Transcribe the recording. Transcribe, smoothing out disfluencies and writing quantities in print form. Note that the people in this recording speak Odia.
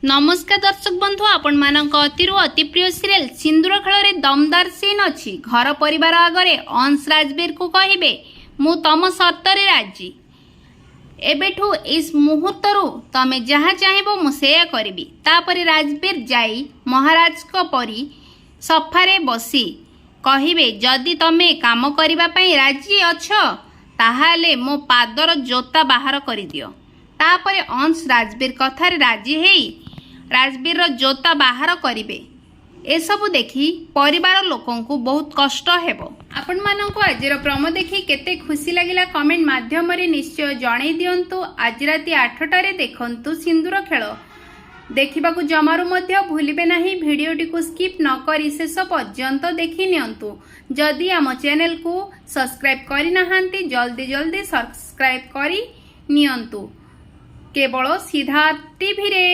ନମସ୍କାର ଦର୍ଶକ ବନ୍ଧୁ, ଆପଣମାନଙ୍କ ଅତିରୁ ଅତି ପ୍ରିୟ ସିରିଏଲ ସିନ୍ଦୁର ଖେଳରେ ଦମଦାର ସିନ୍ ଅଛି। ଘର ପରିବାର ଆଗରେ ଅଂଶ ରାଜବୀରକୁ କହିବେ, "ମୁଁ ତମ ସର୍ତ୍ତରେ ରାଜି। ଏବେଠୁ ଏଇ ମୁହୂର୍ତ୍ତରୁ ତମେ ଯାହା ଚାହିଁବ, ମୁଁ ସେୟା କରିବି।" ତାପରେ ରାଜବୀର ଯାଇ ମହାରାଜଙ୍କ ପରି ସୋଫାରେ ବସି କହିବେ, "ଯଦି ତମେ କାମ କରିବା ପାଇଁ ରାଜି ଅଛ, ତାହେଲେ ମୋ ପାଦର ଜୋତା ବାହାର କରିଦିଅ।" ତାପରେ ଅଂଶ ରାଜବୀର କଥାରେ ରାଜି ହେଇ ରାଜବୀରର ଜୋତା ବାହାର କରିବେ। ଏସବୁ ଦେଖି ପରିବାର ଲୋକଙ୍କୁ ବହୁତ କଷ୍ଟ ହେବ। ଆପଣମାନଙ୍କୁ ଆଜିର ପ୍ରମୋ ଦେଖି କେତେ ଖୁସି ଲାଗିଲା, କମେଣ୍ଟ ମାଧ୍ୟମରେ ନିଶ୍ଚୟ ଜଣେଇ ଦିଅନ୍ତୁ। ଆଜି ରାତି 8ଟାରେ ଦେଖନ୍ତୁ ସିନ୍ଦୁର ଖେଳ। ଦେଖିବାକୁ ଜମାରୁ ମଧ୍ୟ ଭୁଲିବେ ନାହିଁ। ଭିଡ଼ିଓଟିକୁ ସ୍କିପ୍ ନ କରି ଶେଷ ପର୍ଯ୍ୟନ୍ତ ଦେଖି ନିଅନ୍ତୁ। ଯଦି ଆମ ଚ୍ୟାନେଲକୁ ସବସ୍କ୍ରାଇବ୍ କରିନାହାନ୍ତି, ଜଲ୍ଦି ଜଲ୍ଦି ସବସ୍କ୍ରାଇବ୍ କରି ନିଅନ୍ତୁ, କେବଳ ସିଦ୍ଧାର୍ଥ ଟିଭିରେ।